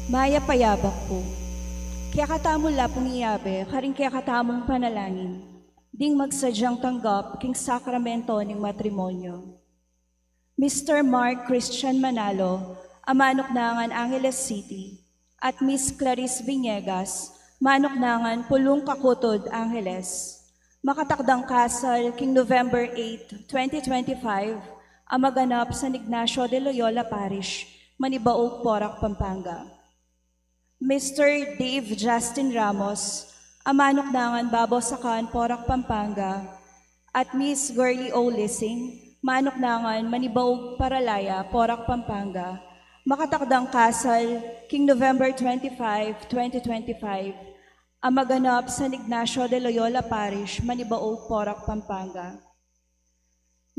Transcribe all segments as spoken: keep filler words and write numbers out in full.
Mayap a yabak pu. Kekatamu la pung iyabe karing kekatamung panalangin ding magsadyang tanggap king sakramento ning matrimonyo. Mister Mark Christian Manalo, a manuknangan Angeles City, at Miss Clarice Viñegas, manuknangan Pulung Kakutud, Angeles. Makatakdang kasal king November eight, twenty twenty-five, a maganap San Ignacio de Loyola Parish, Manibaug, Porac, Pampanga. Mister Dave Justin Ramos, a manuknangan Babo Sacan, Porac, Pampanga, at Miss Girlie O Lising, manuknangan Manibaug, Paralaya, Porac, Pampanga, makatakdang kasal king November twenty-five, twenty twenty-five, a maganap San Ignacio de Loyola Parish, Manibaug, Porac, Pampanga.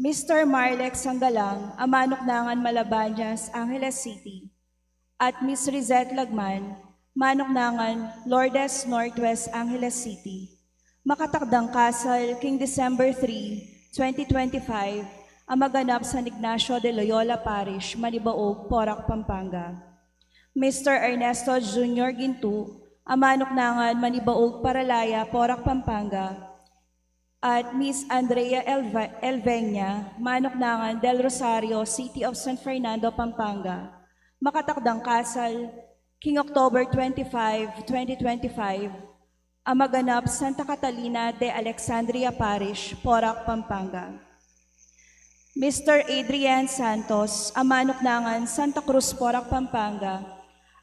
Mister Marlex Sanggalang, a manuknangan Malabañas, Angeles City, at Miss Rizette Lagman, manuknangan Lourdes, Northwest Angeles City, makatakdang kasal king December three, twenty twenty-five, a maganap San Ignacio de Loyola Parish, Manibaug, Porac, Pampanga. Mister Ernesto Junior Gintu, a manuknangan Manibaug, Paralaya, Porac, Pampanga, at Miss Andrea Elva-, Elvenia, manuknangan Del Rosario, City of San Fernando, Pampanga, makatakdang kasal king October twenty-five, twenty twenty-five, a maganap Santa Catalina de Alexandria Parish, Porac, Pampanga. Mister Adrian Santos, a manuknangan Santa Cruz, Porac, Pampanga,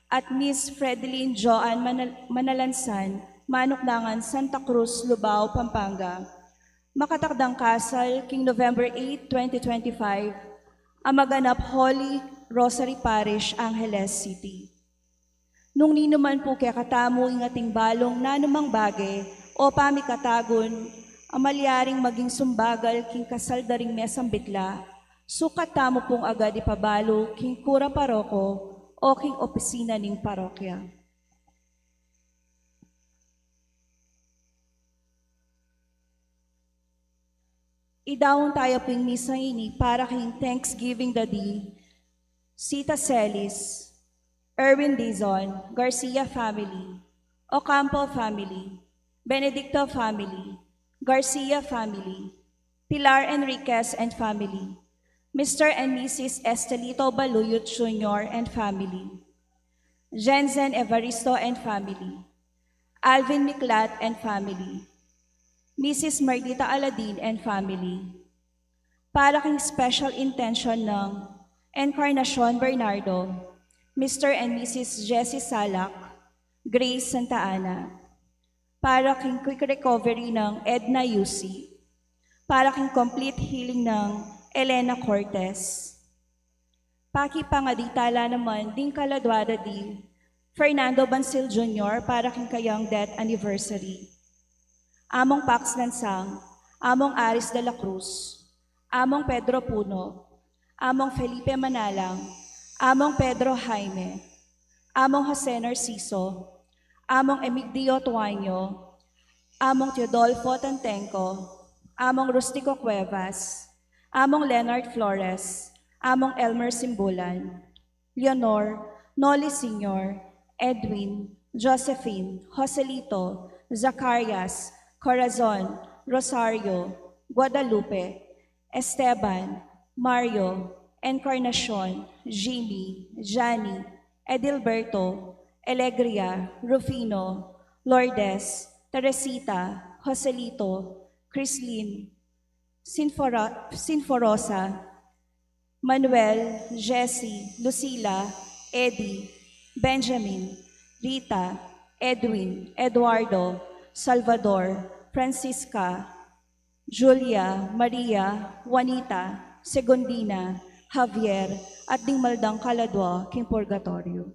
at Miss Fredeline Joan Manal-, Manalansan, manuknangan Santa Cruz, Lubao, Pampanga, makatakdang kasal king November eight, twenty twenty-five, a maganap Holy Rosary Parish, Angeles City. Nung ninuman pu kekatamu ing ating balung nanumang bage o pamikatagun a malyaring maging sumbagal king kasal da ring mesang bitla, sukat tamu pung agad ipabalu king kura paroko o king opisina ning parokya. Idaun taya pu ing misang ini para king Thanksgiving da di Sita Celis, Erwin Dizon, Garcia family, Ocampo family, Benedicto family, Garcia family, Pilar Enriquez and family, Mister and Missus Estelito Baluyot Junior and family, Jensen Evaristo and family, Alvin Miklat and family, Missus Mardita Aladin and family. Para king special intention ng Encarnacion Bernardo, Mister and Missus Jessie Salak, Grace Santa Ana. Para king quick recovery ng Edna Yusi. Para king complete healing ng Elena Cortez. Pakipangadi tala naman ding kaladwa da di Fernando Bansil Junior para king kayang death anniversary. Among Pax Lansang, Among Aris de la Cruz, Among Pedro Puno, Among Felipe Manalang, Among Pedro Jaime, Among Jose Narciso, Among Emigdio Tuaño, Among Teodolfo Tantenco, Among Rustico Cuevas, Among Leonard Flores, Among Elmer Simbulan, Leonor, Noli Senior, Edwin, Josephine, Joselito, Zacarias, Corazon, Rosario, Guadalupe, Esteban, Mario, Encarnacion, Jimmy, Johnny, Edilberto, Alegria, Rufino, Lourdes, Teresita, Joselito, Chrislyn, Sinforo-, Sinforosa, Manuel, Jessie, Lucila, Eddie, Benjamin, Rita, Edwin, Eduardo, Salvador, Francisca, Julia, Maria, Juanita, Segundina, Javier, at ding maldang kaladwa king purgatorio.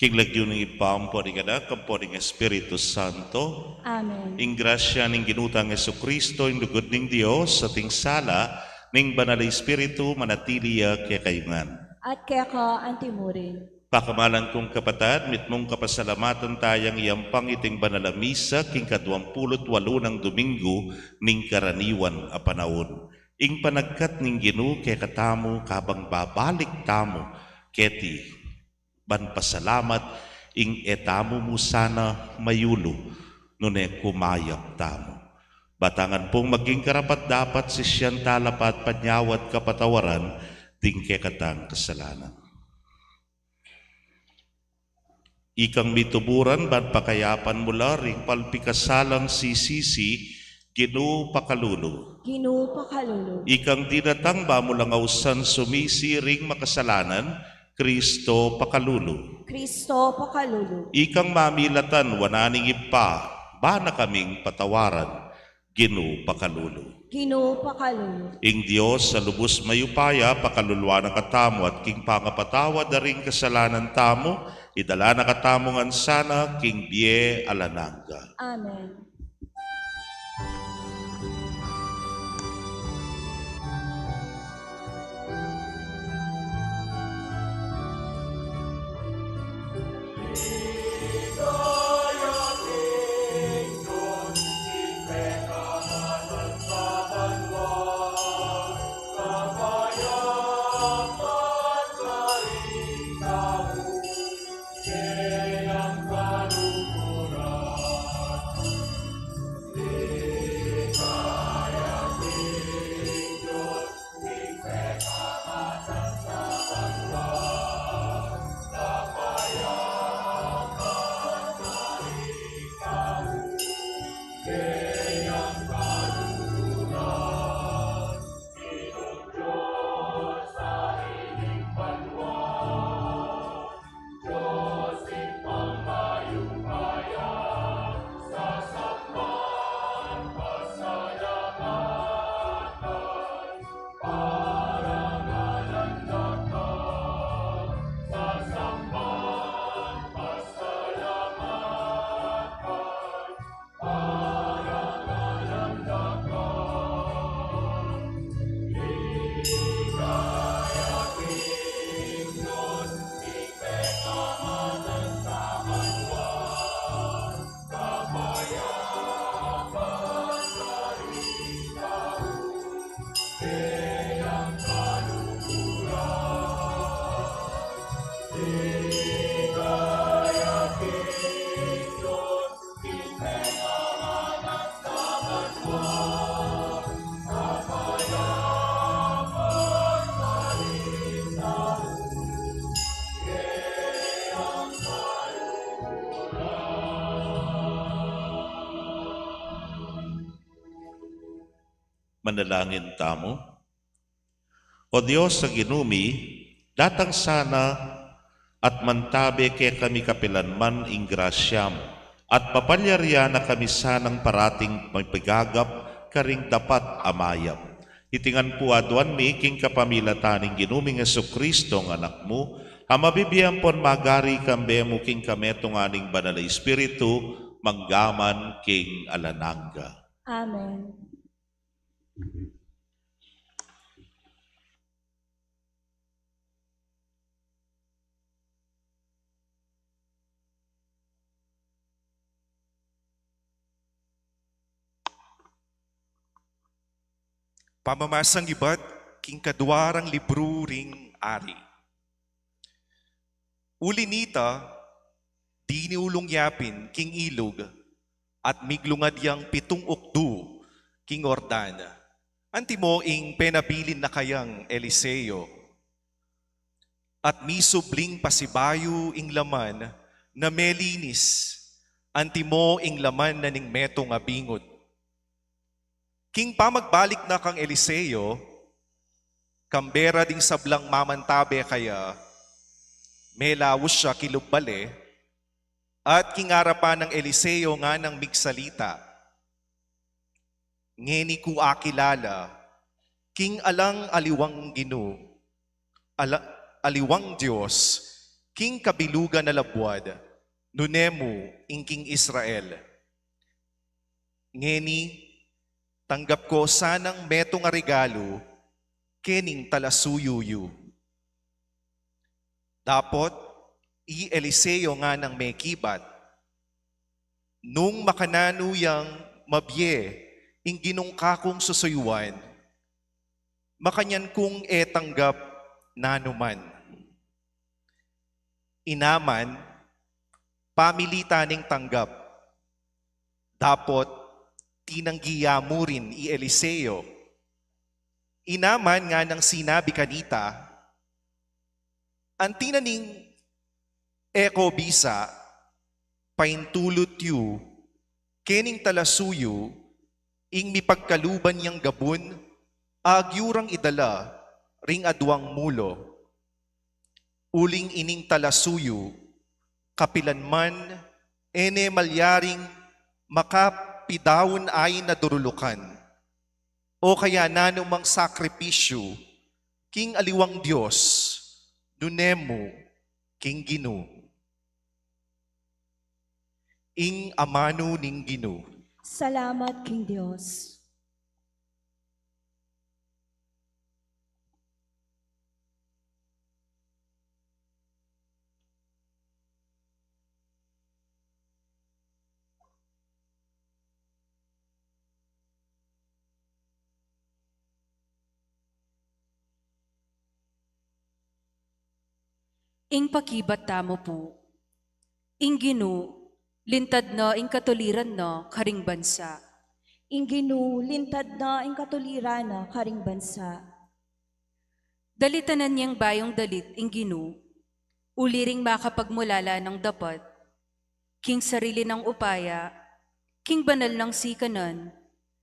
King lagyu ning Ibpa, ampo ning Anak, ampo ning Espiritu Santo. Amen. Ing grasya ning Ginu tang Jesucristo, ing lugud ning Dios, at ing sala ning Banal a Espiritu, manatili ya kekayu ngan. At keka antimurin. Pakamalan kung kapatad, mitmung kapasalamatan taya ngan iyampang iting banal a misa king kaduang pulu't walu nang Domingo ning karaniwan a panaun. Ing panagkat ning Ginu kekatamu kabang babalik tamu keti ban pasalamat, ing e tamu mu sana mayulu nune kumayap tamu. Batangan pung maging karapat-dapat sisian tala pa at panyawad kapatawaran ding kekatang kasalanan. Ikang mituburan ban pakayapan mu la ring palpikasalang sisisi, Ginu pakalulu. Ginu pakalulu. Ikang dinatang ba mu lang ausan sumisi ring makasalanan, Kristo pakalulu. Kristo pakalulu. Ikang mamilatan wanan ning Ibpa, ba na kaming patawaran, Ginu pakalulu. Ginu pakalulu. Ing Dios a lubus mayupaya pakaluluan na katamu at king pangapatawad da ring kasalanan tamu, idala na katamu ngan sana king bie alang angga. Amen. Manalangin tamu. O Dios a Ginu mi, datang sana at mantabe kekami kapilan man ing grasya mu, at papalyarian na kami sanang parating mipagagap karing dapat a mayap. Iti ngan pu aduan mi king kapamilatan ning Ginu ming Jesucristo, ing Anak mu, a mabibie ampon magari kambe mu king kametungan ning Banal a Espiritu, manggaman king alang angga. Amen. Pamamasang ibat king kadua rang libru ring Ari. Uli nita, diniulung ya pin king ilug, at miglungad yang pitung ukdu king Jordan. Antimo ing penabilin na kayang Eliseo, at misubling pasibayu ing laman na melinis, antimo ing laman na ning metung a bingut. King pamagbalik na kang Eliseo, kambe ra ding sablang mamantabe kaya, melaus ya king lub bale, at king arapan nang Eliseo nganang migsalita, "Ngeni ku akilala king alang aliwang Ginu, ala-, aliwang Dios, king kabilugan a labuad, nune mu ing king Israel. Ngeni, tanggap ko sanang metung a regalu kening talasuyu yu." Dapot i Eliseo nganang mekibat, "Nung makananu yang mabie ing Ginung kakung susuyuan, makanyan kung e tanggap nanu man." I Naaman, pamilitan ning tanggap. Dapot tinanggi ya mu rin i Eliseo. I Naaman nganang sinabi kanita, "Anti na ning e ko bisa, paintulut yu kening talasuyu ing mipagkaluban yang gabun, agyu rang idala ring aduang mulo. Uling ining talasuyu, kapilan man, e ne malyaring makapidaun ain a durulukan, o kaya nanumang sakripisyu king aliwang Dios, nune mu king Ginu." Ing amanu ning Ginu. Salamat king Dios. Ing pakibat tamu pu. Ing Ginu, lintad na ing katuliran na karing bansa. Ing Ginu, lintad na ing katuliran na karing bansa. Dalitanan yang bayung dalit ing Ginu, uli ring makapagmulala nang dapat, king sarili nang upaya, king banal nang sikanan,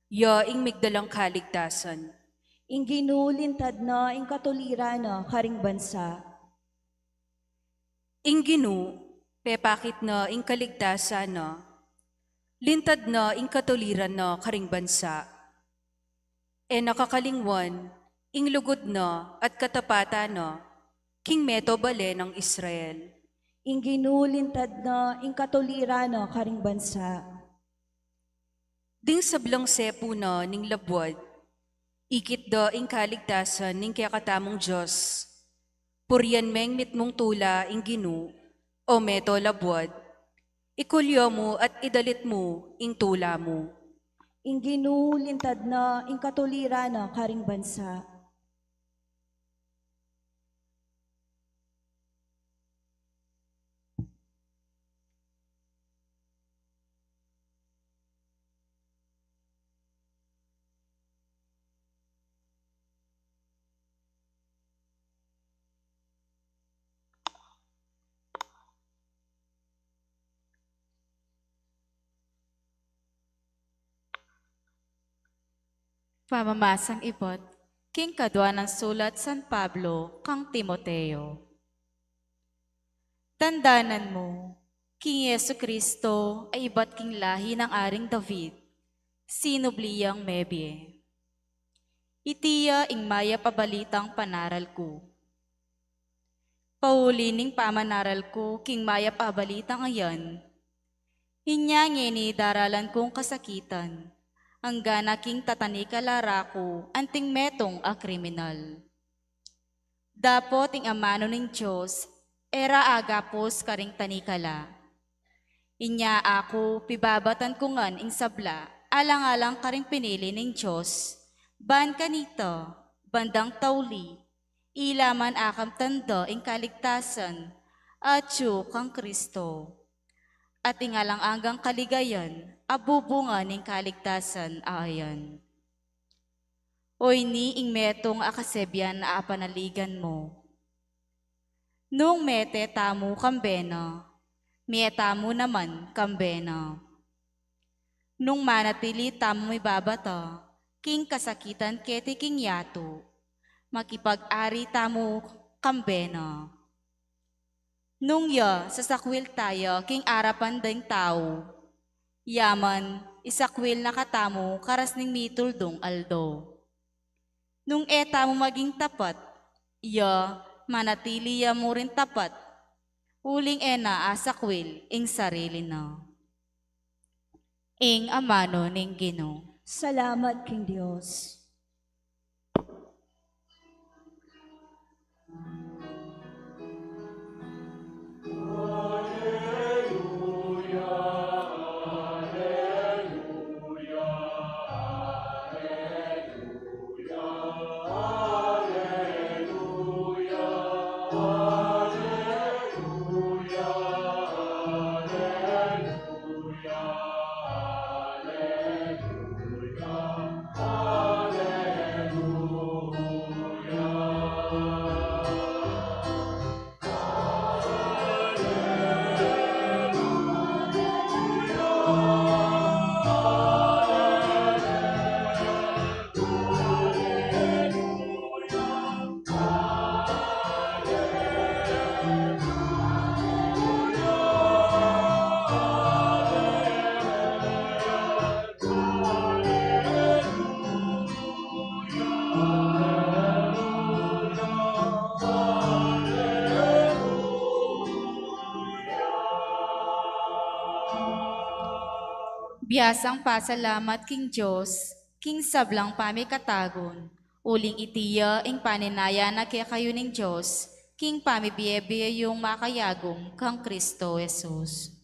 ya ing migdalang kaligtasan. Ing Ginu, lintad na ing katuliran na karing bansa. Ing Ginu, pepakit na ing kaligtasan na, lintad na ing katuliran na karing bansa. E na kakalingwan ing lugud na at katapatan na king meto bale nang Israel. Ing Ginu, lintad na ing katuliran na karing bansa. Ding sablang sepu na ning labuad, ikit da ing kaligtasan ning kekatamung Dios. Purian meng mitmung tula ing Ginu, o meto labuad, ikulyo mu at idalit mu ing tula mu. Ing Ginu, lintad na ing katuliran na karing bansa. Pamamasang ibat. King kadua nang sulat San Pablo kang Timoteo. Tandanan mu, king Jesu-Cristo a ibat king lahi nang Aring David, sinubli yang mebie. Iti ya ing mayap a balitang panaral ku. Pauli ning pamanaral ku king mayap a balitang ayan, inya ngeni daralan kung kasakitan, anggana king tatanikala ra ku anting metung a kriminal. Dapot ing amanu ning Dios e ra agapus karing tanikala. Inya aku pibabatan ku ngan ing sabla alang-alang karing pinili ning Dios, ban kanita, bandang tauli, ila man akamtan da ing kaligtasan atyu kang Cristo, at ing alang anggang kaligayan a bubunga ning kaligtasan a ayan. Oyni ing metung a kasebian a apanaligan mu. Nung mete tamu kambe na, mie tamu naman kambe na. Nung manatili tamu mibabata king kasakitan keti king yatu, makipag-ari tamu kambe na. Nung ya sasakwil taya king arapan deng tau, ya man isakwil na katamu karas ning mituldung aldo. Nung e tamu maging tapat, ya manatili ya mu rin tapat, uling e na asakwil ing sarili na. Ing amanu ning Ginu. Salamat king Dios. Biasang pasalamat king Dios king sablang pamikatagun, uling iti ya ing paninaya na kekayu ning Dios king pamibie-bie yung makayagum kang Cristo Jesus.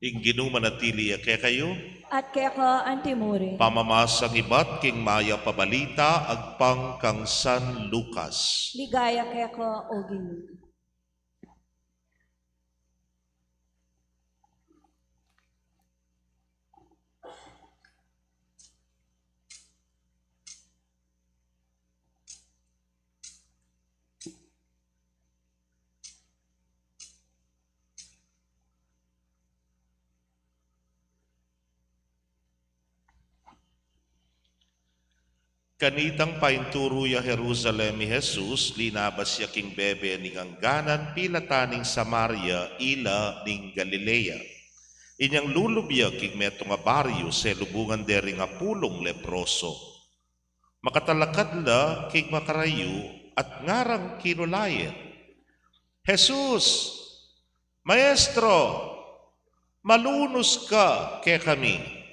Ing Ginu manatili ya kekayu. At keka antimurin. Pamamasang ibat king mayap a balita agpang kang San Lucas. Ligaya keka, O Ginu. Kanitang painturu ya Jerusalem i Jesus, linabas ya king bebe ning angganan, pilatan ning Samaria, ila ning Galilea. Inyang lulub ya king metung a baryu, selubungan de ring apulung leproso. Makatalakad la king makarayu at ngarang kinulayan, "Jesus, Maestro, malunus ka kekami."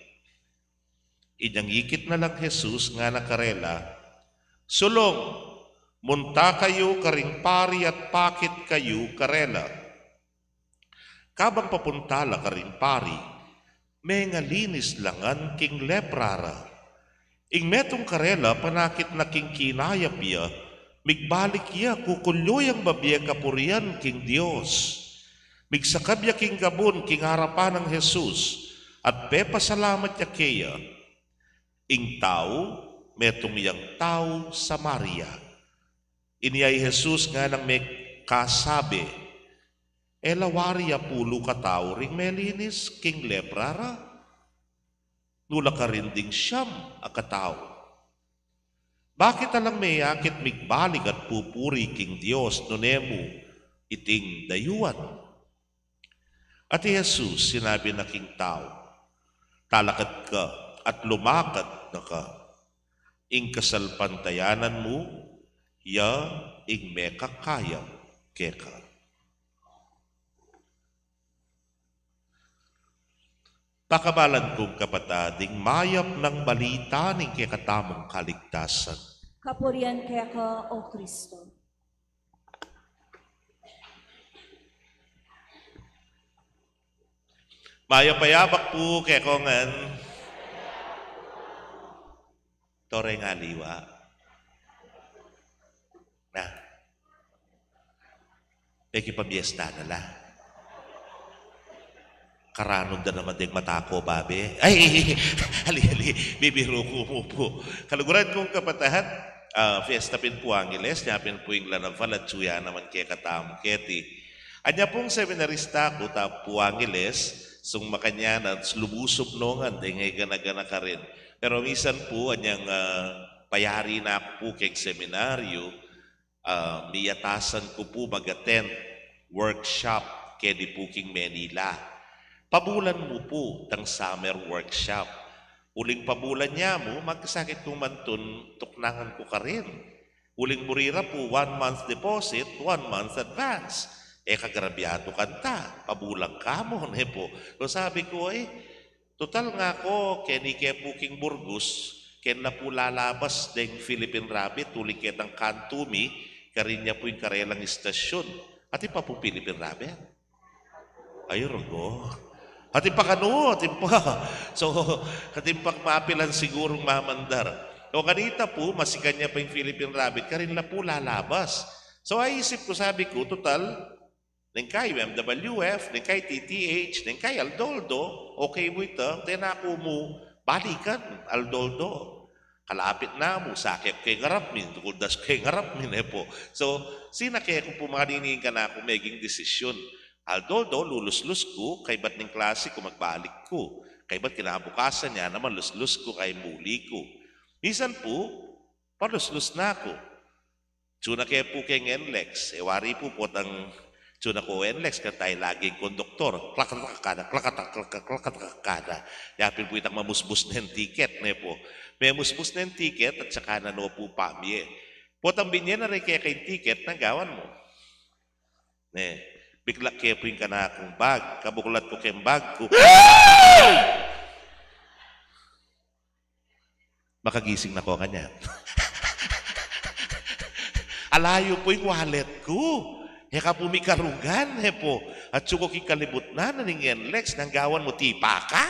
Inyang ikit na lang Jesus, ngana karela, "Sulung, Munta kayu karing pari at pakit kayu karela. Kabang papunta la karing pari, mengalinis la ngan king lepra ra. Ing metung karela, panakit na king kinayap ya, migbalik ya, kukulyu yang babie kapurian king Dios. Migsakab ya king gabun king arapan nang Jesus, at pepasalamat ya keya. Ing tau, metung yang tau Samaria. Inya i Jesus nganang mekasabi, E la wari apulu katau ring melinis king lepra ra? Nu la karin ding siyam a katau? Bakit alang meyakit migbalik at pupuri king Dios, nune mu iting dayuan? At i Jesus sinabi na king tau, Talakad ka at lumakad na ka. Ing kasalpantayanan mu, ya ing mekakayap keka. Pakamalan kung kapatad, ing mayap nang balita ning kekatamung kaligtasan. Kapurian keka, O Kristo. Mayap a yabak pu kekongan. Tore nga liwa. Na. Peki pabiesta na la. Karanud da naman deng mata ku, babe. Ay, ali, ali, bibiru ku mu pu. Kaluguran kung kapatad, ah, fiesta pin pu Angeles, nya pin pu ing Lanaval, atyu ya naman kekatamu keti. Anya pung seminarista ku ta pu Angeles, sung makanyan at lubusup nongan, deng e gana-gana karin. Pero misan pu, anyang, ah, payari na ku pu keng seminaryu, ah, miyatasan ku pu mag-attend workshop keni pu king Manila. Pabulan mu pu tang summer workshop. Uling pabulan ya mu, magsakit kung mantun tuknangan ku karin. Uling muri ra pu, one month deposit, one month advance. E ka grabyadu kanta, pabulan ka mu, ne pu. So sabi ku, e, Tutal nga ku, keni ke pu king Burgos, keni la pu lalabas deng Philippine Rabbit, uling ketang kantu mi, karin ya pu ing karelang istasyun. Atin pa pu Philippine Rabbit? Ay, rugo. Atin pa kanu, atin pa. So, atin pa mapilan sigurung mamandar. O kanita pu, masikan ya pa ing Philippine Rabbit, karin la pu lalabas. So, aisip ku, sabi ku, tutal, Neng ka U M W F, neng ka T T H, neng ka Aldoldo, okay mu ita, te na ku mu balikan, Aldoldo. Kalapit na mu, sakit ke ngarap mi, tukuldas ke ngarap mi, ne pu. So, sinake ku pu manining kanaku meging desisyon. Aldoldo, luluslus ku, kaybat ning klase ku magbalik ku. Kaybat kinabukasan ya naman luslus ku, kay muli ku. Misan pu, paluslus na ku. Atyu na ke pu keng NLEX, e wari pu potang atyu na ku NLEX, keta laging konduktor, klakatak kada, klakatak, klakatak, klakatak kada. Yapin pu itang mamusbus neng tiket, ne pu. Memusbus neng tiket at saka na no pu pamie. Potang binye na re keka ing tiket, nanu gawan mu? Ne, biklak ke pu ing kanakung bag, kabuklat ku keng bag ku. Makagising na ku kanyan. Ala yu pu ing wallet ku. E ka pu mikarugan, e pu. Atyu ku king kalibutnan ning NLEX, nanu gawan mu, tipa ka?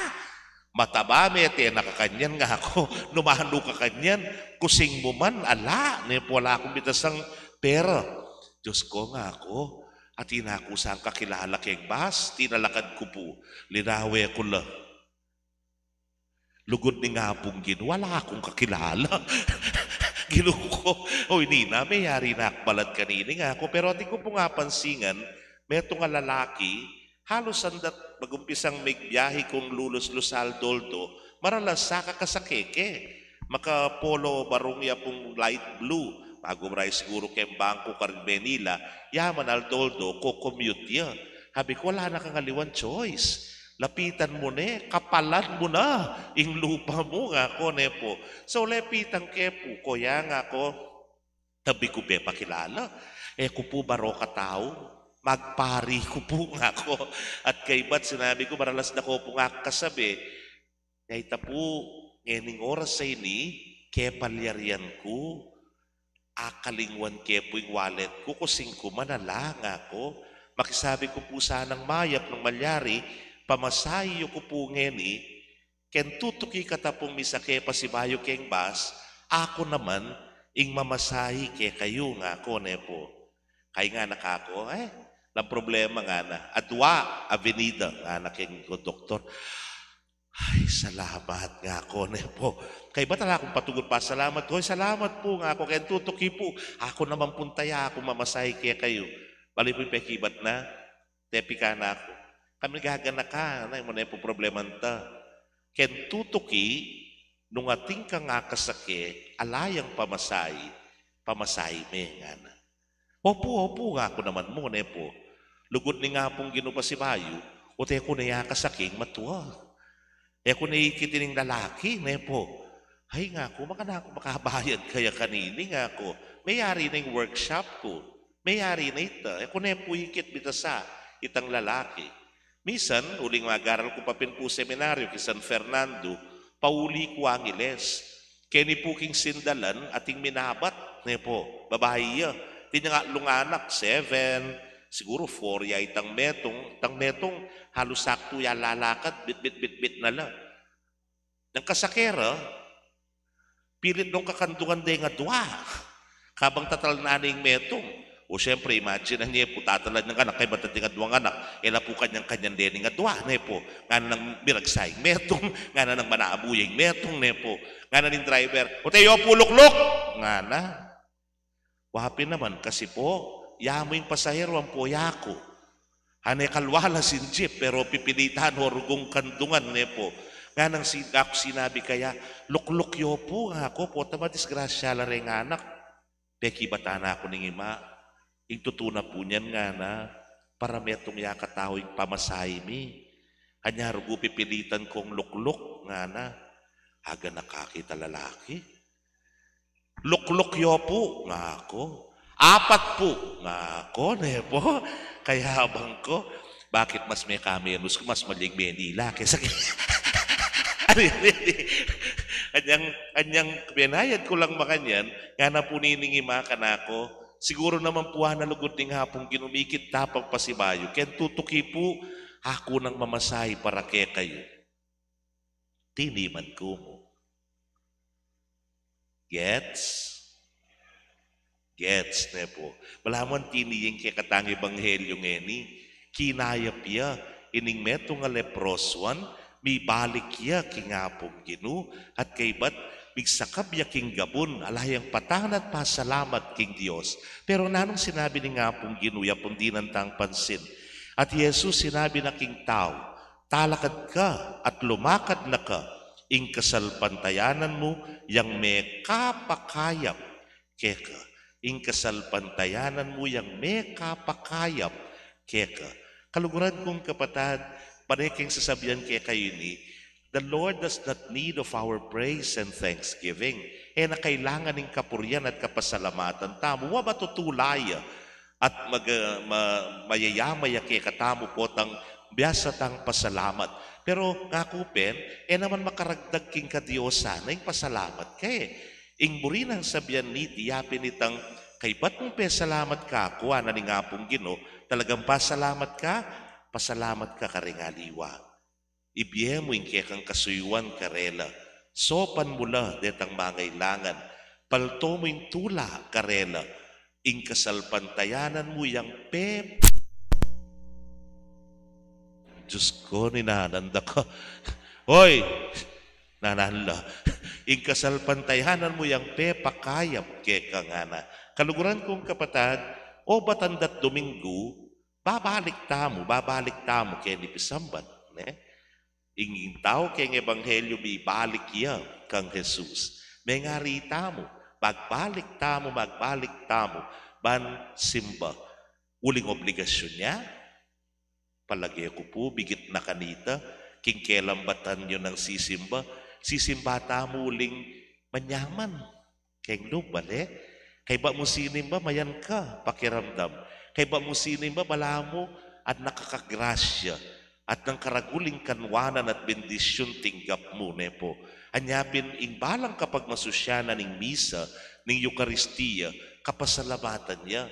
Mataba, mete na ka kanyan, ngaku. Numanu ka kanyan, kusing mu man, ala, ne pu, ala kung bitasang pera. Diyos ku, ngaku, atin na ku sang kakilala keng bus, tinalakad ku pu, linawe ku la. Lugud ning Apung Ginu, ala kung kakilala. Ginu ku, o ini na, meyari na ku balat kanini, ngaku. Pero atin ku pung apansinan, metung a lalaki, halus andat magumpisang migbiahe kung luluslus Aldoldo, maralas saka kasake ke. Maka polo barong ya pung light blue, bagu maray siguru keng bangku karin Manila, ya man Aldoldo, ko-commute ya. Sabi ku, ala na kang aliwang choice. Lapitan mu ne, kapalan mu na ing lupa mu, ngaku, ne pu. So, lapitan ke pu, kuya, ngaku, tabi ku pepakilala. E ku pu baro katau, magpari ku pu, ngaku. At kaybat sinabi ku, maralas da ku pung akasabi, ya ita pu, ngening oras a ini, kepalyarian ku. Akalingwan ke pu ing wallet ku, kusing ku man ala, ngaku. Makisabi ku pu sanang mayap nung malyari, pamasahi yu ku pu ngeni, ken tutuki ka ta pung misake pasibayu keng bus, aku naman ing mamasahi kekayu, ngaku, ne pu. Kay ngana kaku, e, alang problema, ngana. Adua, avenida, ngana keng konduktor. Ay, salamat, ngaku, ne pu. Kaybat ala kung patugur pasalamat ku. Ay, salamat pu, ngaku, ken tutuki pu, aku naman pung taya, aku mamasahi kekayu. Bale pu ing pekibat na, tepi ka na ku. Kami gaganakan, ay, mu ne pu probleman ta. Ken tutuki, nung atin kang akasake, ala yang pamasahi, pamasahi me, ngana. Opu, opu, ngaku naman mu, ne pu. Lugud ning Apung Ginu pasibayu, o't e ku ne akasaking matua. E ku ne ikitin ing lalaki, ne pu. Ay, ngaku, maka na ku makabayad kaya kanini, ngaku. Meyari na ing workshop ku. Meyari na ita. E ku ne pu ikit bitasa itang lalaki. Misan, uling magaral ku pa pin pu seminaryo ki San Fernando, pauli ku Angeles. Keni pu king sindalan, ating minabat, ne pu, babai ya. Atin yang atlung anak, seven, siguru four ya itang metung, itang metung, halus saktu ya lalakad, bitbit, bitbit na la. Nang kasake ra, pilit nong kakandungan deng adua. Kabang tatalnan ne ing metung. O, siyempre, imagine, anya pu, tatalan yang anak, kaybat ating aduang anak, e la pu kanyan-kanyan deni ing adua, ne pu. Ngana nang miragsa ing metung, ngana nang manabu ya ing metung, ne pu. Ngana ning driver, "O't e yu pu lukluk!" ngana. Wa pin naman, kasi pu, ya mu ing pasahero ampo yaku. Ane kalwa la sing jeep, pero pipilitan o rugung kandungan, ne pu. Ngana nang sin-, aku sinabi kaya, "Lukluk yu pu," ngaku, "pota madisgrasya la reng anak." Pekibatan na ku ning ima, "Ing tutu na pu niyan," ngana, "para metung ya katau ing pamasahi mi. Anya rugu pipilitan kong lukluk?" ngana. Aga nakakit a lalaki. "Lukluk yu pu," ngaku. "Apat pu," ngaku, ne pu. Kayabang ku, bakit mas mekamenus ku, mas malyari Manila kesa keni? Anyang, anyang penayad ku lang makanyan, ngana pu nining ima kanaku, "Siguru naman pu, ana, lugud ning Apung Ginu, ikit ta pang pasibayu, ken tutuki pu, aku nang mamasahi para kekayu." Tiniman ku mu. Gets? Gets, ne pu. Balamu tini ing kekatang ebanghelyo ngeni, kinayap ya ining metung a leprosuan, mibalik ya king Apung Ginu, at kaybat migsakab ya king gabun, ala yang patang at pasalamat king Dios. Pero nanung sinabi ning Apung Ginu, ya pung dinan tang pansin? At i Jesus sinabi na king tau, "Talakad ka at lumakad na ka, ing kasalpantayanan mu yang mekapakayap keka. Ing kasalpantayanan mu yang mekapakayap keka." Kaluguran kung kapatad, pane keng sasabian kekayu ini, the Lord does not need of our praise and thanksgiving. E na kailangan ning kapurian at kapasalamatan tamu. Wa, matutula ya at mag-, ma-, mayayama ya kekatamu potang biasa tang pasalamat. Pero ngaku pin, e naman makaragdag king kadiosan ing pasalamat ke. Ing buri nang sabian niti, yapin itang, "Kaybat mung pesalamat kaku," ngana ning Apung Ginu, "talagang pasalamat ka, pasalamat ka karing aliwa. Ibie mu ing kekang kasuyuan karela. Saupan mu la detang mangailangan. Palto mu ing tula karela. Ing kasalpantayanan mu yang pe-," Diyos ko, ninanan da ka. Hoy! Nanan la. "Ing kasalpantayanan mu yang pepakayap keka," ngana. Kaluguran kung kapatad, o batan dat Domingo, babalik tamu, babalik tamu keni pisambat, ne? Ing, ing tau keng ebanghelyo mibalik ya kang Jesus. Mengari tamu, magbalik tamu, magbalik tamu ban simba. Uling obligasyun ya? Palage ku pu, bigit na kanita, king kelambatan yu nang sisimba, sisimba tamu uling manyaman keng lub, bale? Kaybat mu sinimba, mayan ka pakiramdam. Kaybat mu sinimba, balamu at nakakagrasya at nang karagul ing kanwanan at bendisyun tinggap mu, ne pu. Anya pin ing balang kapagmasusyanan ning misa, ning Eukaristia, kapasalamatan ya.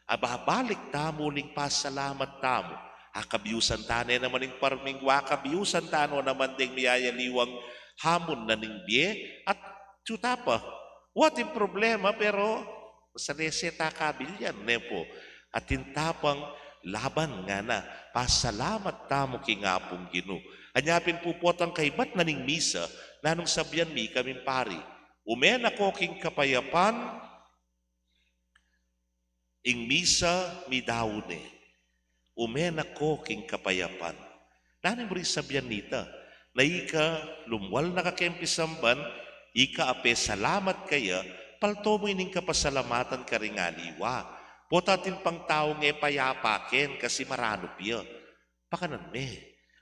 Ababalik tamu uling pasalamat tamu. Akabyusan ta ne naman ing parming wa, akabyusan ta no naman deng miyayaliwang hamun na ning bie, at atyu ta pa. Wa ating problema, pero masalese ta kabilyan, ne pu? Atin ta pang laban ngana, pasalamat tamu king Apung Ginu. Anya pin pu, potang kaybat na ning misa, nanung sabyan mi kaming pari? Ume na ko king kapayapan, ing misa midaun ne. Ume na ko king kapayapan. Nanu ing buri sabyan nita? Na ika lumwal na ka keng pisamban, ika apesalamat kaya, palto mu ining kapasalamatan karing aliwa. Pota atin pang taung e payapa ken kasi maranup ya. Pakanan me.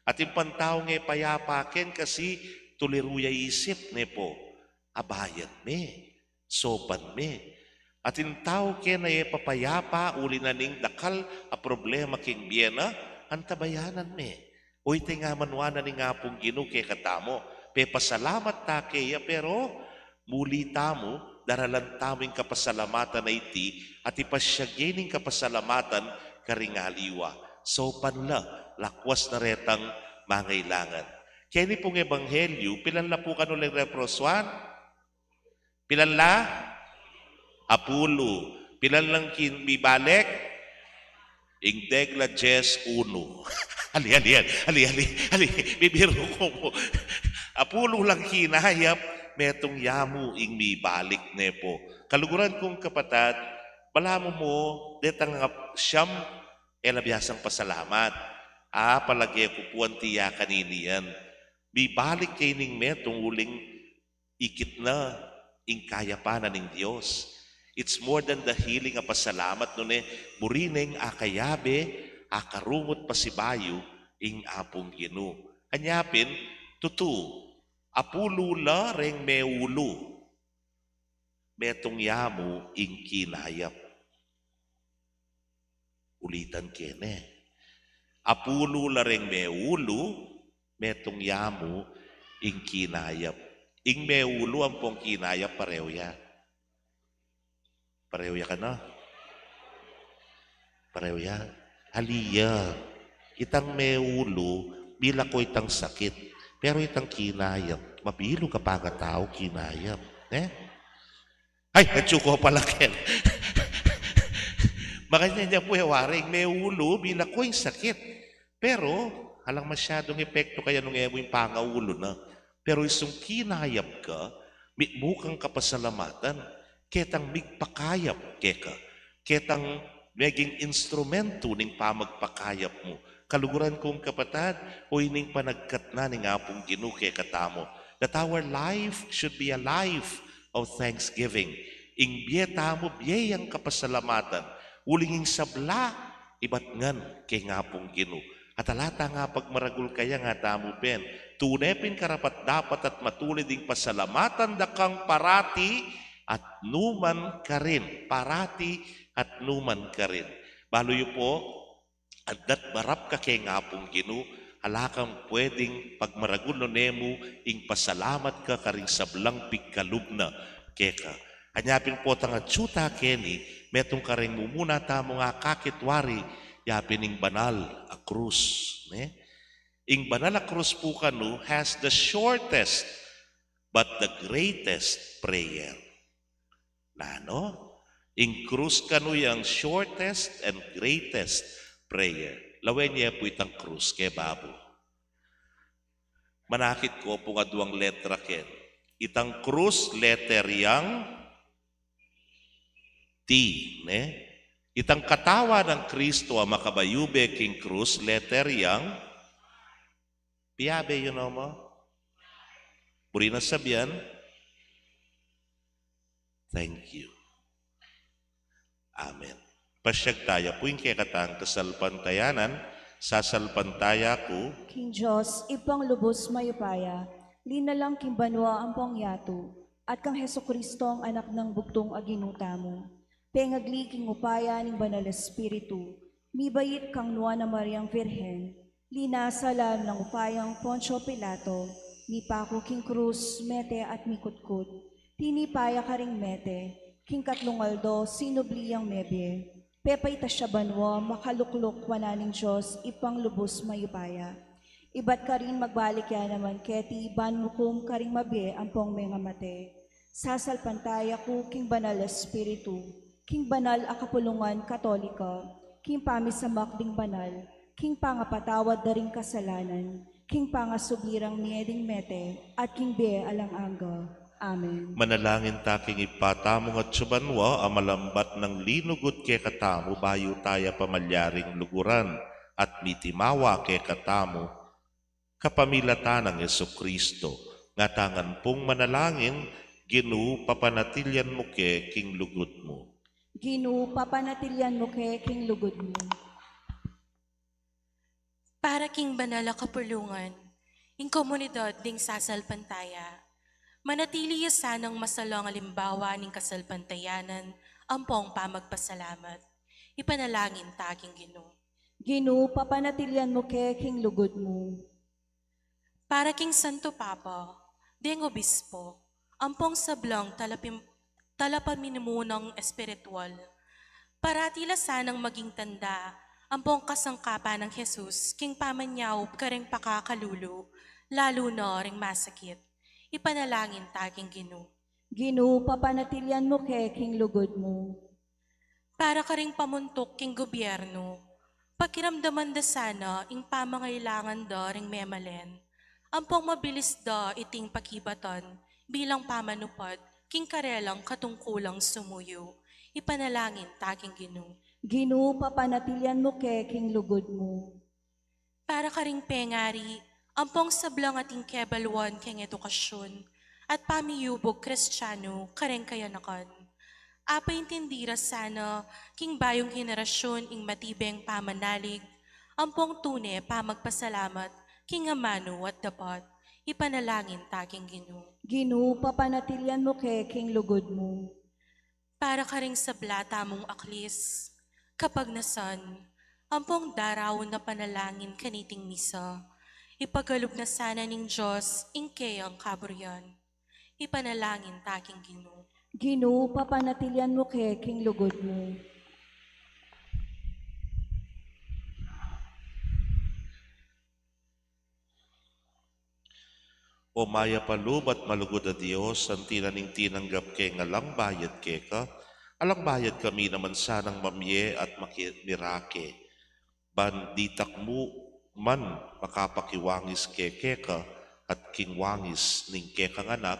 Atin pang taung e payapa ken kasi tuliru ya isip, ne pu? Abayan me. Sopan me. Atin tau ken a e papayapa uli na ning dakal a problema king bie na, antabayanan me. O iti nga manuan na ning Apung Ginu kekatamu. Pepasalamat ta keya, pero muli tamu, daralan tamu ing kapasalamatan a iti, at ipasyag ye ning kapasalamatan karing aliwa. Sopan la, lakwas na retang mangailangan. Keni pung ebanghelyu, pilan la pu kanu leng reprosuan? Pilan la? Apulu. Pilan lang kin-, mibalik? Ing deg la dies unu. Ali, ali, ali, ali, ali, ali. Bibiru ku mu. Apulu lang kinayap, metung yamu ing mibalik, ne pu? Kaluguran kung kapatad, balamu mu, detang ap-, siyam, e la biasang pasalamat. A, palage ku pu anti ya kanini yan. Mibalik ke ining metung uling ikit na ing kayapan na ning Dios. It's more than the healing a pasalamat, nune buri neng akayabe, akarumut pasibayu ing Apung Ginu. Anya pin, tutu, apulu la reng meulu, metung yamu ing kinayap. Ulitan ke ne. Apulu la reng meulu, metung yamu ing kinayap. Ing meulu ampong kinayap, pareu ya. Pareu ya kanu? Pareu ya. Ali ya. Itang meulu, milako itang sakit. Pero itang kinayap, mabilug a pangatau kinayap. Ne? Ay, atyu ko pala ken. Makanyan ya pu e, waring meulu, milako ing sakit. Pero alang masyadung epektu kaya nung e mu ing pangaulu na. Pero isung kinayap ka, mitmu kang kapasalamatan, ketang migpakayap keka, ketang meging instrumentu ning pamagpakayap mu. Kaluguran kung kapatad, o ining panagkat na ning Apung Ginu kekatamu, that our life should be a life of thanksgiving. Ing bie tamu, bie yang kapasalamatan. Uling ing sabla, ibat ngan keng Apung Ginu. At ala ta nga pagmaragul kaya, nga tamu pin, tune pin karapat-dapat at matulid ing pasalamatan da kang parati at numan karin. Parati at numan karin. Balu yu pu, addat marap ka keng Apung Ginu, ala kang pweding pagmaragul nune mu ing pasalamat ka karing sablang pigkalub na keka. Anya pin potang atyu ta keni, metung kareng mumuna tamung akakit wari, ya pin ing banal a krus, ne? Ing banal a krus pu kanu has the shortest but the greatest prayer. Nanu? Ing krus kanu yang shortest and greatest prayer. Lawen ye pu itang krus ke babu. Manakit ko pung aduang letra ken. Itang krus, letter yang T, ne? Itang katawan nang Kristo a makabayube king krus, letter yang P. Abe yu nomo? Buri nang sabian? Thank you. Amen. Pasyag taya pu ing kekatang kasalpantayanan, sasalpantaya ku king Dios, Ibpang lubus mayupaya, linalang king banua ampong yatu, at kang Jesucristo, Anak nang bugtung a Ginu tamu. Pengagli king upaya ning Banal Espiritu, mibait kang Nuan a Mariang Virgen, linasa lalam nang upayang Poncio Pilato, mipaku king krus, mete at mikutkut. Tinipa ya karing mete, King katlung aldo, sinubli yang mebie. Pepaitas ya banua, makalukluk wanan ning Dios, Ibpang lubus mayupaya. Ibat karin magbalik ya naman keti, ban mukum karing mabie ampong mengamate. Sasalpantaya ku king Banal Espiritu, king banal a kapulungan Katolika, king pamisamak ding banal, king pangapatawad da ring kasalanan, king pangasubli rang mie ding mete, at king bie alang angga. Amen. Manalangin ta king Ibpa tamung atsu banua, a malambat nang linugud kekatamu bayu taya pamalyaring luguran, at mitimawa kekatamu, kapamilatan nang Jesucristo. Nga tangan pung manalangin, Ginu, papanatilian mu ke king lugud mu. Ginu, papanatilian mu ke king lugud mu. Para king banal a kapulungan, ing komunidad ding sasalpantaya, manatili ya sanang masalong alimbawa ning kasalpantayanan ampong pamagpasalamat. Ipanalangin ta king Ginu. Ginu, papanatilian mu ke king lugud mu. Para king Santo Papa, deng obispo, ampong sablang talapim-, talapamimunang espiritual, parati la sanang maging tanda ampong kasangkapan nang Jesus king pamanyaup kareng pakakalulu, lalu na ring masakit. Ipanalangin ta king Ginu. Ginu, papanatilian mu ke king lugud mu. Para karing pamuntuk king gobyerno, pakiramdaman da sana ing pamangailangan da ring memalen, ampong mabilis da iting pakibatan bilang pamanupad king karelang katungkulang sumuyu. Ipanalangin ta king Ginu. Ginu, papanatilian mu ke king lugud mu. Para karing pengari, ampong sablang ating kebaluan keng edukasyun at pamiyubug Kristianu kareng kayanakan. Apaintindi ra sana king bayung henerasyun ing matibeng pamanalig, ampong tune pamagpasalamat king amanu at dapat. Ipanalangin ta king Ginu. Ginu, papanatilian mu ke king lugud mu. Para karing sabla tamung aklis, kapagnasan, ampong daraun a panalangin kaniting misa, ipagalub na sana ning Dios ing keyang kaburian. Ipanalangin ta king Ginu. Ginu, papanatilian mu ke king lugud mu. O mayap a lub at malugud a Dios, anti na ning tinanggap ke ngan alang bayad keka, alang bayad kami naman sanang mamie at maki-, mirake, ban ditak mu man makapakiwangis ke keka at king wangis ning kekang Anak,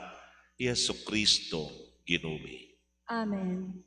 i Jesucristo, Ginu mi. Amen.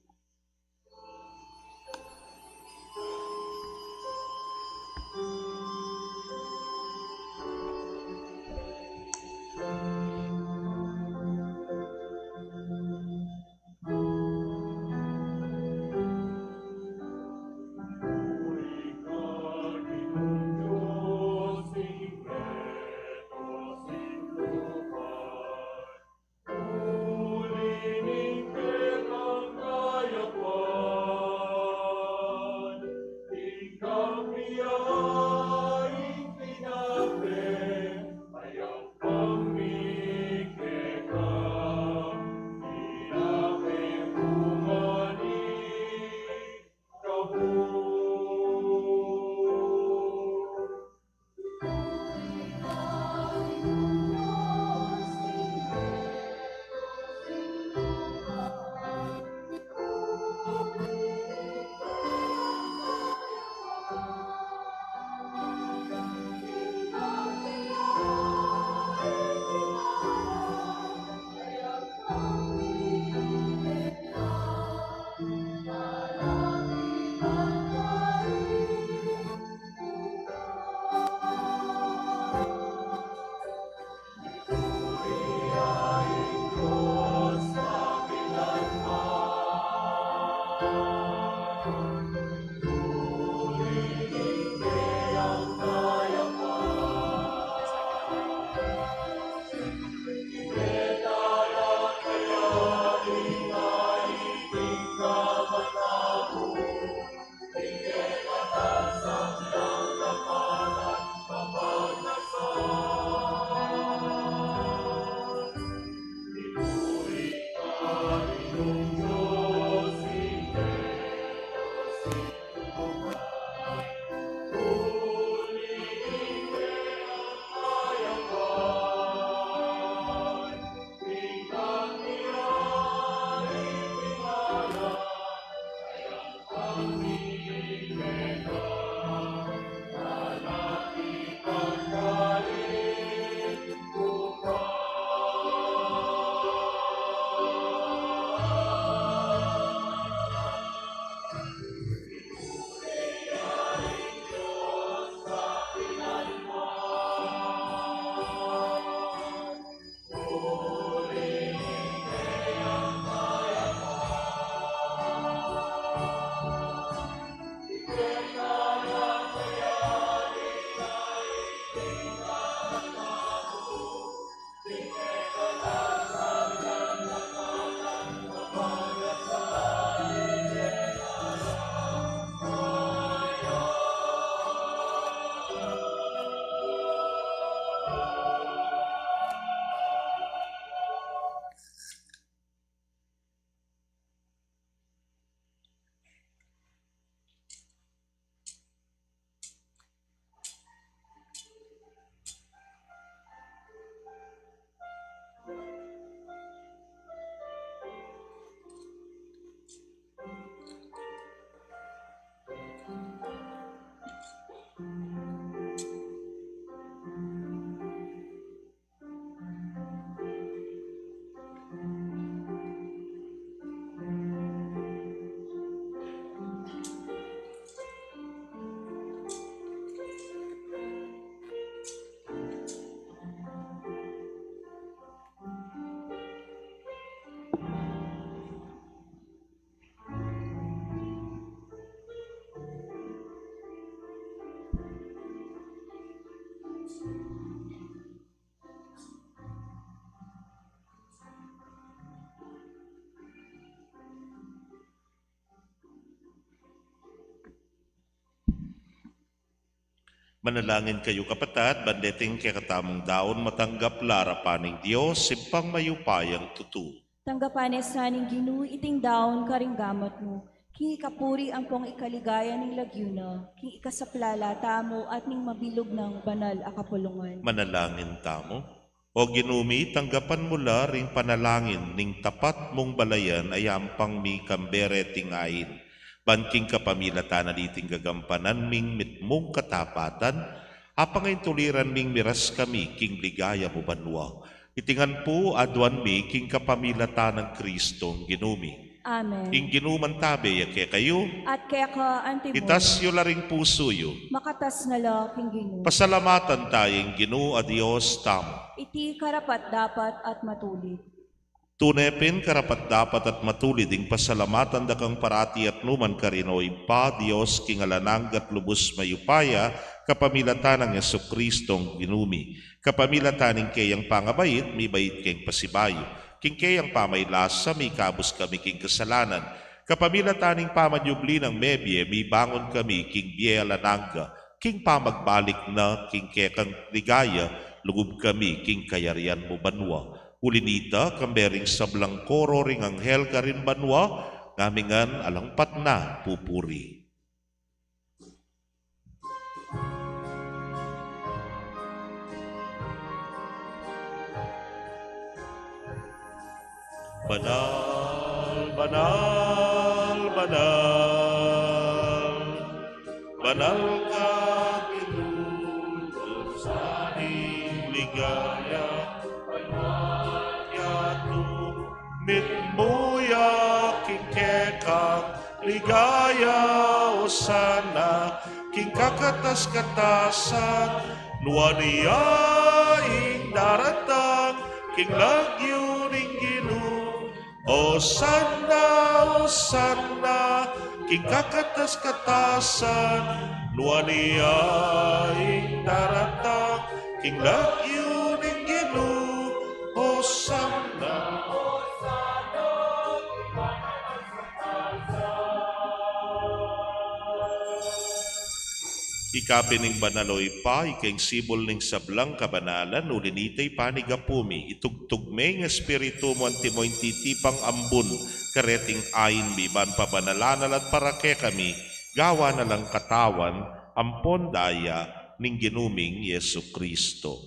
Manalangin kayu, kapatad, ban deting kekatamung daun matanggap la arapan ning Dios, Ibpang mayupayang tutu. Tanggapan na sa ning Ginu iting daun karing gamat mu, king ikapuri ampong ikaligaya ning lagyu na, king ikasaplala tamu at ning mabilug nang banal a kapulungan. Manalangin tamu. O Ginu mi, tanggapan mu la ring panalangin ning tapat mung balayan a yampang mi kambe reting ain. Ban king kapamilatan na niting gagampanan ming mitmung katapatan, apangaintuliran ming miras kami king ligaya mu banua. Iti ngan pu aduan mi king kapamilatan nang Kristong Ginu mi. Amen. Ing Ginu mantabe ya kekayu. At keka antimu. Itas yu la ring pusu yu. Makatas na la king Ginu. Pasalamatan taya ing Ginu a Dios tamu. Iti karapat-dapat at matulid. Tune pin karapat-dapat at matulid ing pasalamatan da kang parati at nukarin man, o Ibpa, Dios king alang angga at lubus mayupaya, kapamilatan nang Jesukristong Ginu mi. Kapamilatan ning keyang pangabait, mibait keng pasibayu. King keyang pamaylasa, mikabus kami king kasalanan. Kapamilatan ning pamanyubli nang mebie, mibangun kami king bie alang angga. King pamagbalik na king kekang ligaya, lugub kami king kayarian mu banua. Uli nita, kambe ring sablang koro ring anghel karin banua, ngamingan alang patna pupuri. Banal, banal, banal, banal ka Ginu, Dios ning ligaya, banal ka Ginu, mitmu ya king kekang ligaya, Osana, king kakatas-katasan, nuan ya ing daratang king lagyu ning Ginu. Osana, Osana, king kakatas-katasan, nuan ya ing daratang king lagyu ning Ginu. Osana. Ika pin ing banal, o Ibpa, ika ing sibul ning sablang kabanalan, uli nita ipanigapu mi, itugtug me ing Espiritu mu antimo ing titipang ambun kareting ain mi, ban pabanalan na la at para kekami, gawan na lang katawan ampon daya ning Ginu ming Jesucristo.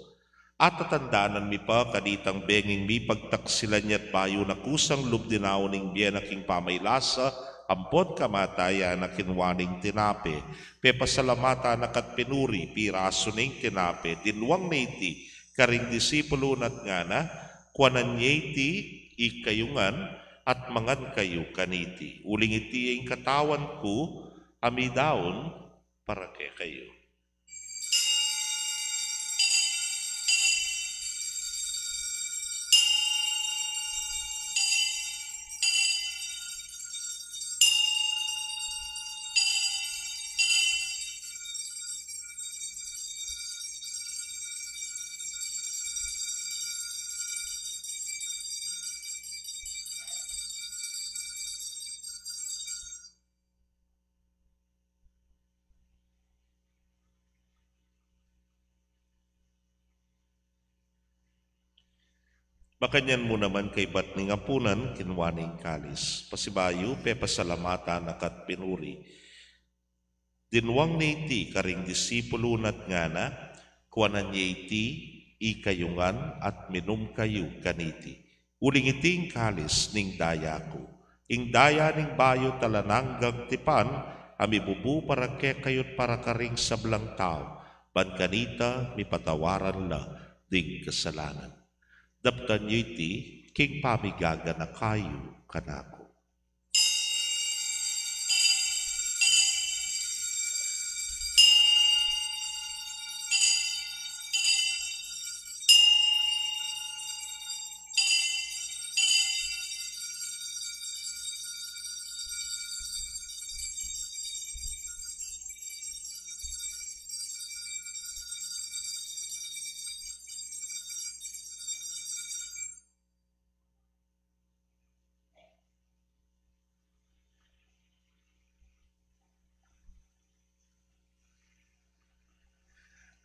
Atatandanan mi pa kanitang benging mipagtaksilan ya at bayu na kusang lub dinaun ing bie na king pamaylasa ampon kamatayan na, kinua ne ing tinape, pepasalamatan na ka't pinuri, pirasu ne ing tinape, dinwang ne iti karing disipulu na at ngana: Kuanan ye iti ikayu ngan at mangan kayu kaniti, uling iti ing katawan ku a midaun para kekayu. Makanyan mu naman kaybat ning apunan, kinua ne ing kalis, pasibayu pepasalamatan na ka't pinuri, dinwang ne iti karing disipulu na at ngana: Kuanan ye iti ikayu ngan at minum kayu kaniti, uling iti ing kalis ning daya ku, ing daya ning bayu at alang anggang tipan, a mibubu para kekayu at para karing sablang tau, ban kanita mipatawaran la ding kasalanan. Daptan yu iti king pamigaganaka yu kanaku.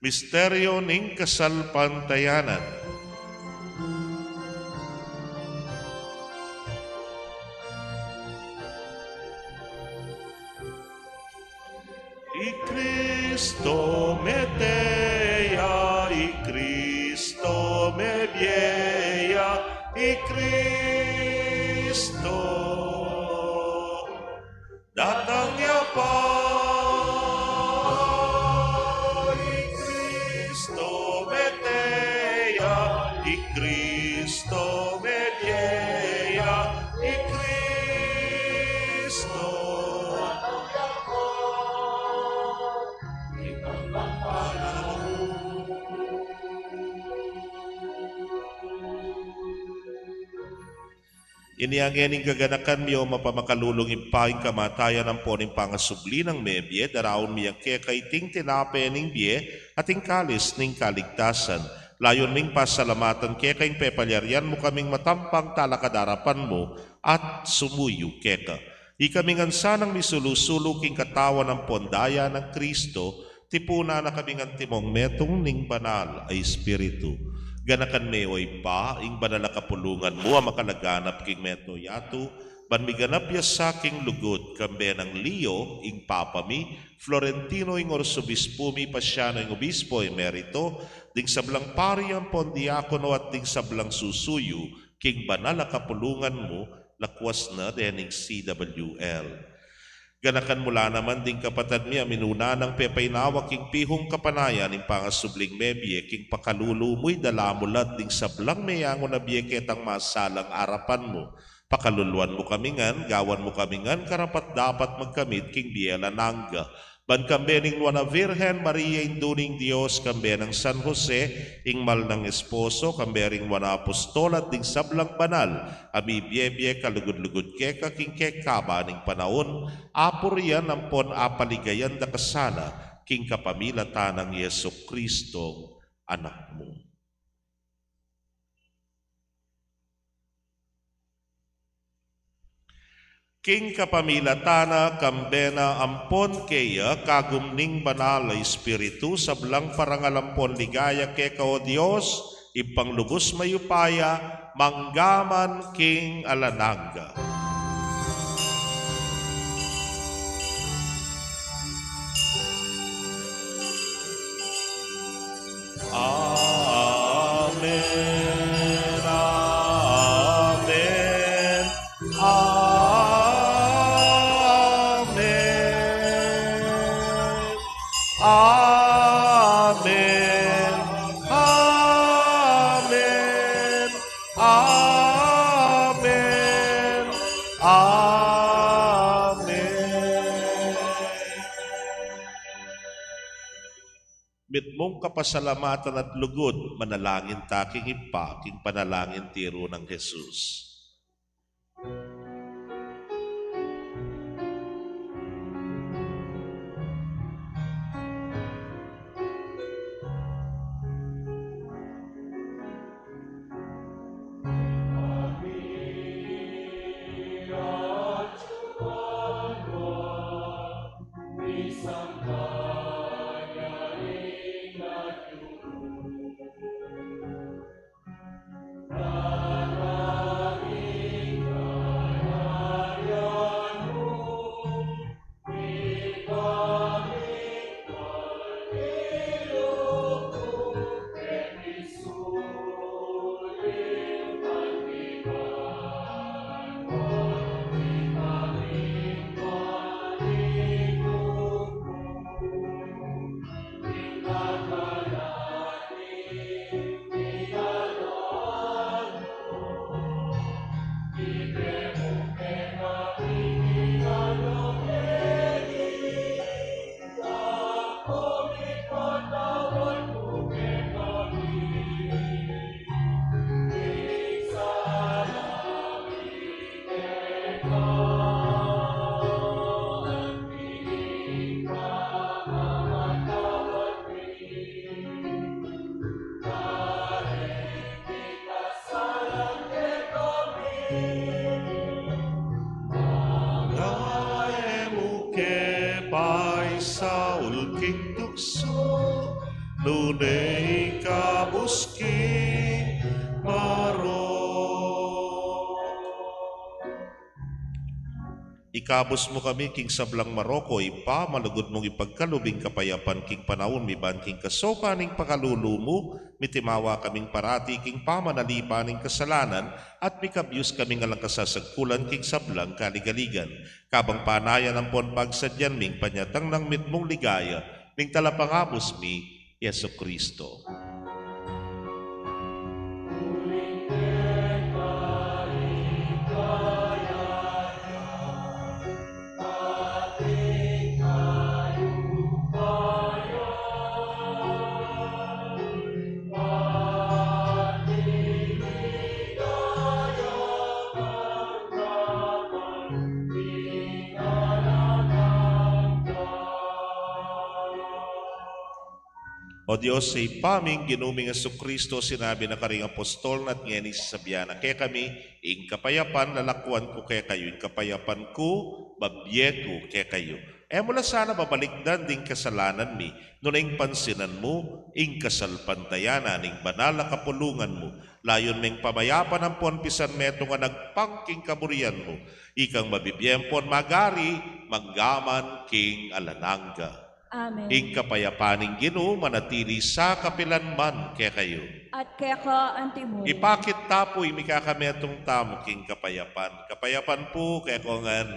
Misteryo ning kasalpantayanan. I Kristo mete ya, i Kristo mebie ya, i Kristo datang ya pa. I Kristo mete ya, i Kristo mebie ya, i Kristo. Inya ngening gaganakan mi, o mapamakalulung Ibpa, ing kamatayan ampon ing pangasubli nang mebie, daraun mi ya keka iting tinape ning bie at ing kalis ning kaligtasan. Layun ming pasalamatan keka ing pepalyarian mu kaming matampang talakad arapan mu at sumuyu keka. Ikami ngan sanang misulu-sulu king katawan ampon daya nang Kristo, tipunan na kaming antimong metung ning Banal a Espiritu. Ganakan me, o Ibpa, ing banal a kapulungan mu a makalaganap king meto yatu, ban miganap ya sa king lugud, kambe nang Leo ing Papa mi, Florentino ing Arsobispu mi, Pasiano ing Obispo Emerito, ding sablang pari ampon diakono at ding sablang susuyu king banal a kapulungan mu, lakwas na dening C W L. Ganakan mu la naman ding kapatad mi a minuna nang pepainawa king pihung kapanayan ing pangasubling mebie, king pakalulu mu idala mu la ding sablang meyangu na bie ketang masalang arapan mu. Pakaluluan mu kami ngan, gawan mu kami ngan karapat-dapat magkamit king bie alang angga. Ban kambe ning Nuan a Virgen Maria, Indu ning Dios, kambe nang San Jose, ing mal nang esposo, kambe ring Nuan a Apostol at ding sablang banal a mibie-bie kalugud-lugud keka king kekaba ning panaun, apurian ampon apaligayan da ka sana king kapamilatan nang Jesucristong Anak mu. King kapamilatan na, kambe na, ampon keya, kagum ning Banal a Espiritu, sablang parangal ampon ligaya keka, o Dios, Ibpang lubus mayupaya, mangga man king alang angga. Amen, amen, amen, amen, amen, amen, amen. Mitmung kapasalamatan at lugud, manalangin ta king Ibpa, king panalangin tiru nang Jesus. Nune ikabus king marok. Ikabus mu kami king sablang marok, O Ibpa, malugud mung ipagkalub ing kapayapan king panaun mi ban king kasaupan ning pakalulu mu, mitimawa kaming parati king pamanalipan ning kasalanan, at mikabyus kaming alang kasasagkulan king sablang kaligaligan. Kabang panayan ampon pagsadyan ming panyatang nang mitmung ligaya, ning Talapangabus mi, Jesucristo. O Dios, Ibpa ming Ginu ming Jesucristo, sinabi na karing apostol na at ngeni sasabian na kekami, ing kapayapan lalakwan ku kekayu, ing kapayapan ku babie ku kekayu. E mu la sana babalikdan ding kasalanan mi, nune ing pansinan mu ing kasalpantayanan ning banal a kapulungan mu. Layun meng pamayapan ampon pisan metung a nagpang king kaburian mu, ikang mabibie ampon magari manggaman king alang angga. Amen. Ing kapayapan ning Ginu manatili sa kapilan man kekayu. At keka antimu. Ipakit ta pu ing mikakametung tamu king kapayapan. Kapayapan pu kekongan.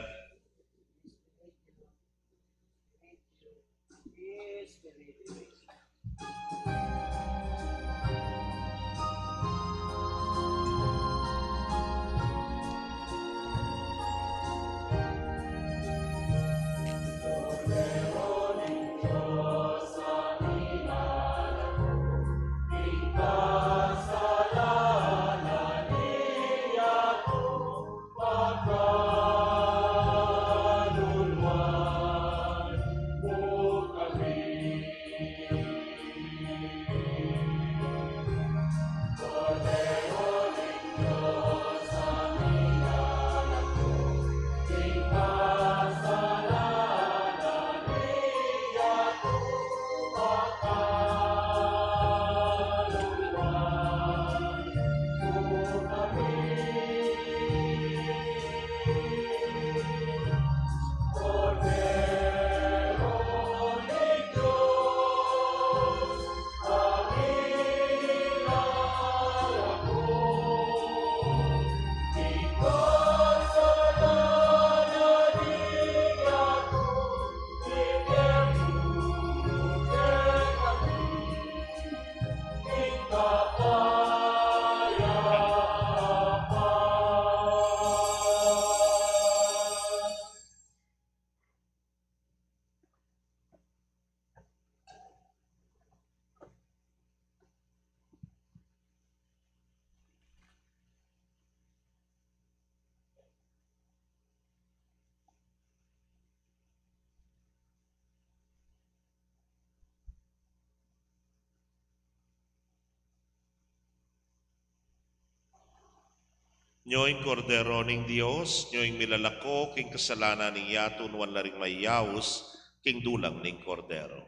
Nyo ing Kordero ning Dios, nyo ing milalako king kasalanan ning yatu, nuan la ring mayaus king dulang ning Kordero.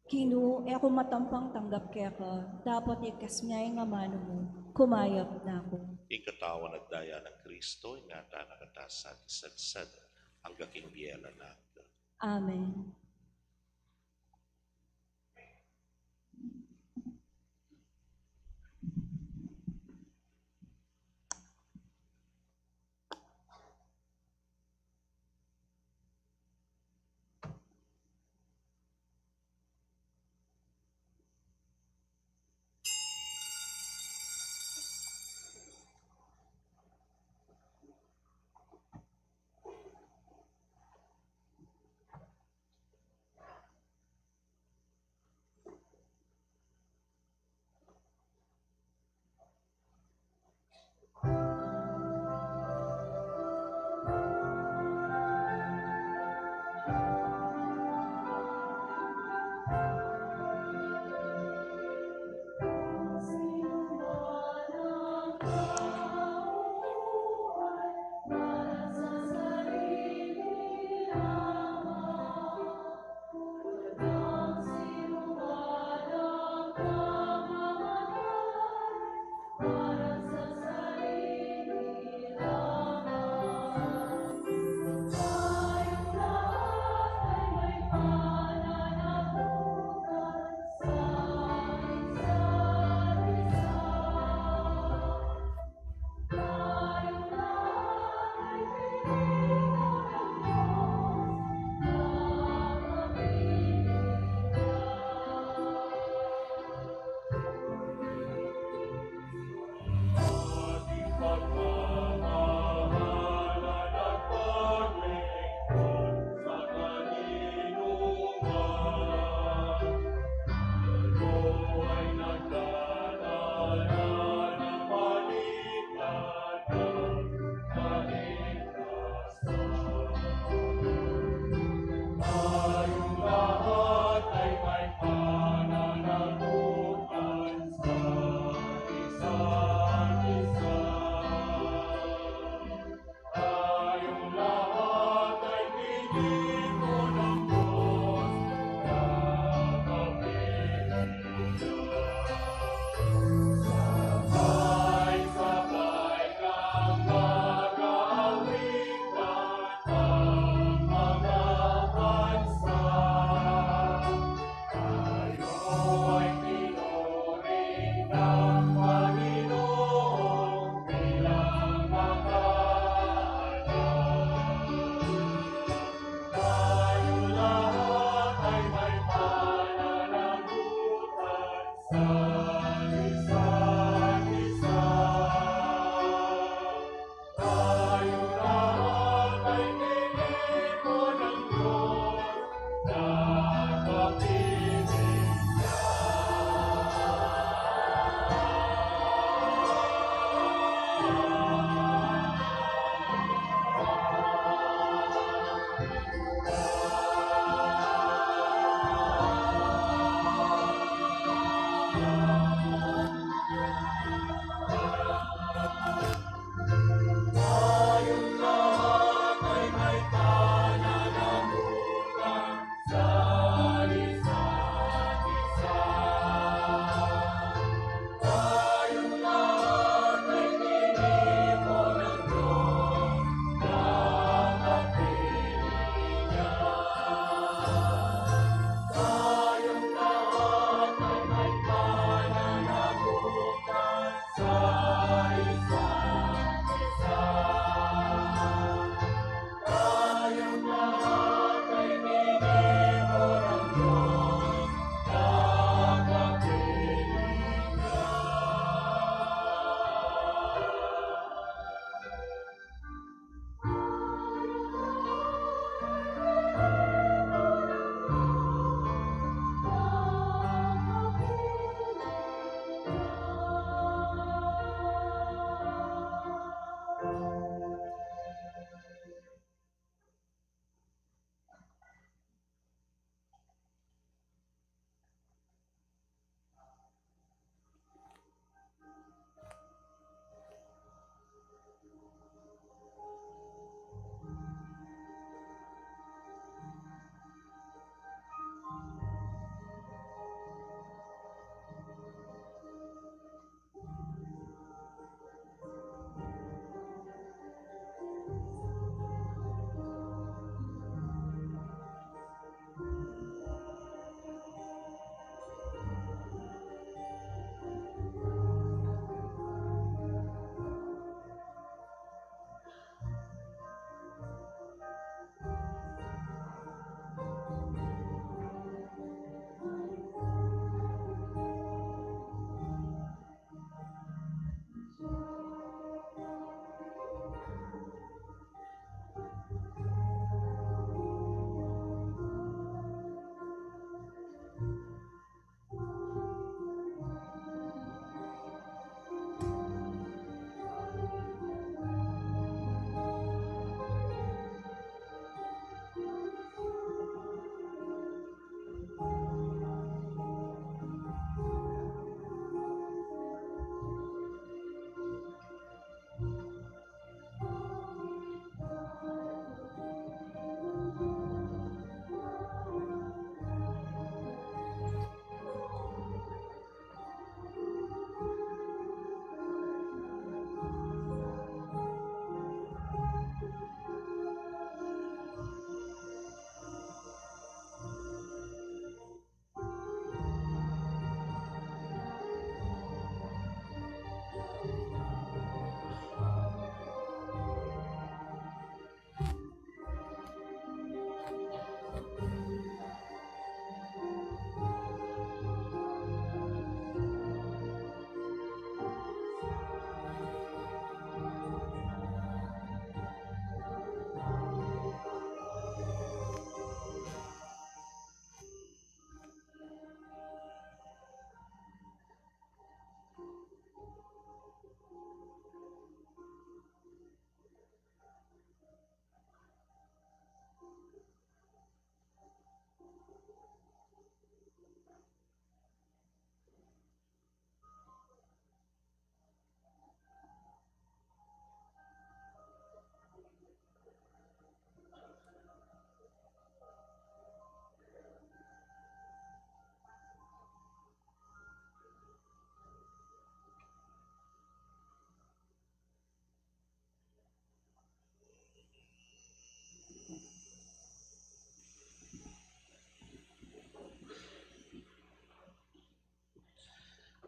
Ginu, e ku matampang tanggap keka, dapot ikas me ing amanu mu, kumayap na ku. Ing katawan at daya nang Kristo, ingatan na kata sa isatsat, angga king bie alang angga. Amen.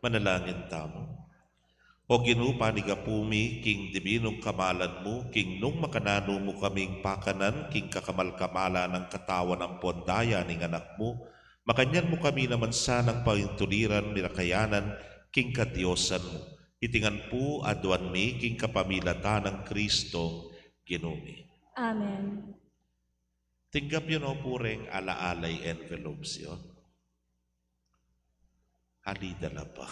Manalangin tamu. O Ginu, panigapu mi king dibinung kamalan mu, king nung makananu mu kaming pakanan king kakamal-kamalan nang katawan ampon daya ning Anak mu, makanyan mu kami naman sanang paintuliran mirakayanan king kadiosan mu. Iti ngan pu aduan mi king kapamilatan nang Kristong Ginu mi. Amen. Tinggap yu no pu reng alaalay envelopes yu. Ali, dala pa.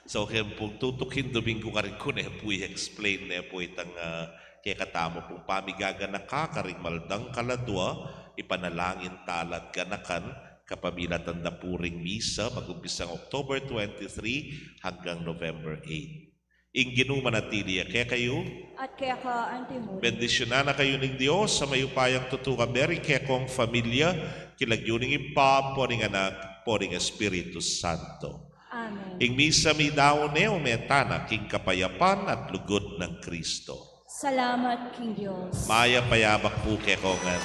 So, keng pung tutuking Domingo karin ku ne pu i-explain ne pu itang, ah, kekatamu pung pamigaganaka karing maldangkal a dua, ipanalangin tala at ganakan, kapamilatan da pu ring misa, mag-umpisang October twenty-three hanggang November eight. Ing Ginu manatili ya kekayu. At keka antimu. Bendisyunan na kayu ning Dios a mayupayang tutu, kaberi kekong familia, king lagyu ning Ibpa, ampo ning Anak, ampo ning Espiritu Santo. Amen. Ing misa midaun ne, ume tana king kapayapan at lugud nang Kristo. Salamat king Dios. Mayap a yabak pu kekongan.